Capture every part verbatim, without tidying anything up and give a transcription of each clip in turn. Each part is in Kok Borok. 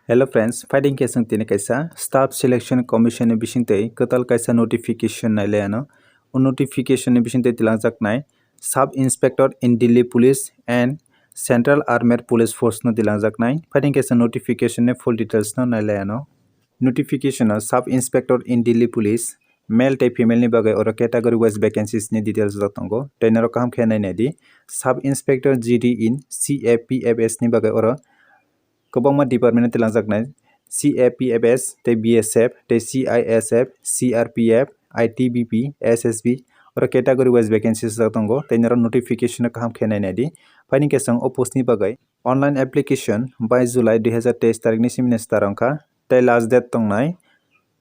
Hello friends, phaiding khe chwng tini kaisa Staff Selection Commission ni bisingtwi kwtal kaisa notification nailai ano. O notification ni bisingtwi twlangjaknai Sub Inspector in Delhi Police and Central Armed Police Force no twlangjaknai. Phaiding khe chwng notification ni full details no nailai ano. Notification o Sub Inspector in Delhi Police, male tei female ni bagwi oro category wise vacancies ni details rok tongo. Tei norok kaham khe nai nai di. Sub Inspector G D in C A P F S ni bagwi oro kwbangma department no twlangjaknai, C A P F S tei B S F tei C I S F, C R P F, I T B P, S S B, oro category wise vacancies rok tongo, tei norok notification no kaham khe nai nai di. Phaini khe chwng o post ni bagwi online application bai July dui hazar teis tarik ni simi start wngkha, tei last date tongnai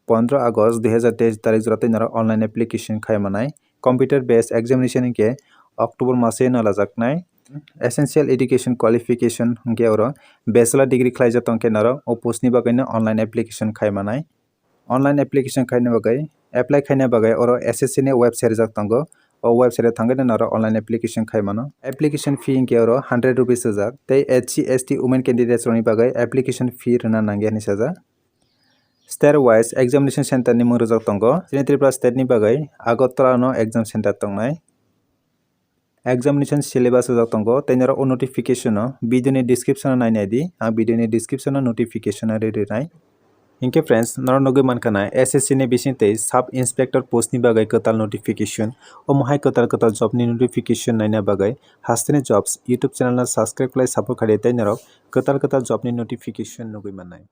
pondro August dui hazar teis tarik jora tei norok online application khai manai. Computer based examination hinkhe October mase no lajaknai. Essential education qualification hinkhe oro bachelor degree khlaijak tongkhe norok o post ni bagwi no online application khai manai. Online application khaina bagwi, apply khaina bagwi oro S S C ni website rijak tongo. O website o thangwi no norok online application khai mano. Application fee hinkhe oro hundred rupees rijak. Tei S C S T women candidates rokni bagwi application fee rwna nangya hinwi sajak. State wise examination center ni mung rijak tongo. Chini Tripura state ni bagwi Agartala no exam center tongnai. Examination syllabus rijak tongo, tei norok o notification no video ni description o nai nai di. Ang video ni description o notification no rwi rwnai. Hinkhe friends, norok nugwi mankha na S S C ni bisingtwi Sub Inspector post ni bagwi kwtal notification. Omo hai kwtal kwtal job ni notification naina bagwi Hasteni Jobs YouTube channel no subscribe khlai support khaidi, tei norok kwtal kwtal job ni notification nugwi mannai.